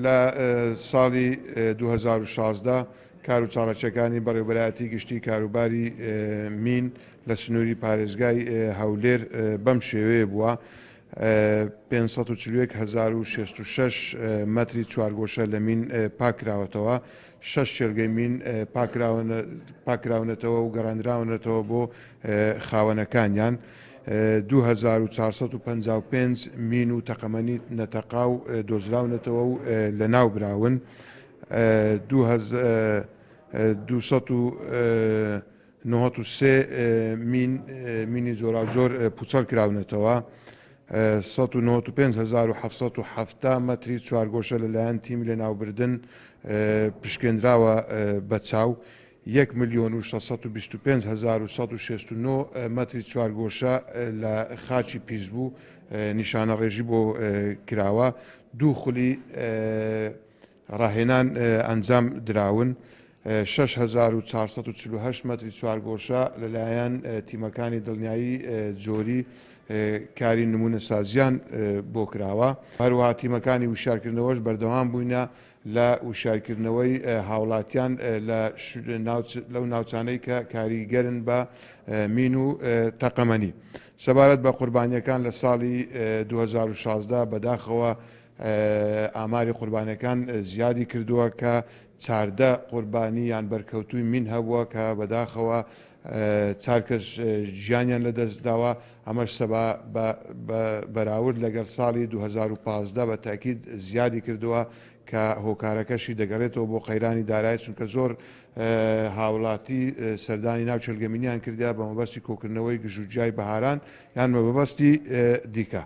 لە ساڵی 2016 کار و چاڵەکیەکانی بەڕێوبەرایەتی گشتی کاروباری مین لە سنووری پارێزگای هەولێر بەم شێوەیە بووە، 541,066 مەتری چوارگۆشە لە مین پاککراوەتەوە، شەش کێڵگەی مین پاککراونەتەوە و گەڕاندراونەتەوە بۆ خاوەنەکانیان. 2455 مین و تەقەمەنی نەتەقاو دۆزراونەتەوە و لەناوبراون. 293 مین مینی جۆراوجۆر پوچەڵ کراونەتەوە. 195,770 مەتری چوارگۆشە لەلایەن تیمی لەناوبردن پشکێنراوە بە چاو. یەک ملیۆن و 625,169 مەتری چوارگۆشە لە خاکی پیسبوو نیشانەڕێژی بۆ کراوە. دوو خولی ڕاهێنان ئەنجام دراون. 6448 مەتری چوارگۆشە لەلایەن تیمەکانی دڵنیایی جۆری کاری نمونەسازیان بۆ کراوە. هەروەها تیمەکانی وشیارکردنەوەش بەردەوام بووینە لە وشیارکردنەوەی هاوڵاتیان لەو ناوچانەی کە کاریگەرن بە مین و تەقەمەنی. سەبارەت بە قوربانیەکان لە ساڵی 2016 بەداخەوە ئاماری قوربانیەکان زیادی کردووە کە 14 قوربانی یان بەرکەوتووی مین هەبووە کە بەداخەوە چار کەس گیانیان لەدەست داوە، ئەمەش سەبا بە بەراورد لەگەڵ ساڵی 2015 بە تاکید زیادی کردووە کە هۆکارەکەشی دەگەڕێتەوە بۆ قەیرانی دارایی، چونکە زۆر هاوڵاتی سەردانی ناو کێڵگەمینیان کردیا بە مەبەستی کۆکردنەوەی گژوگیای بەهاران یان بە مەبەستی دیکە.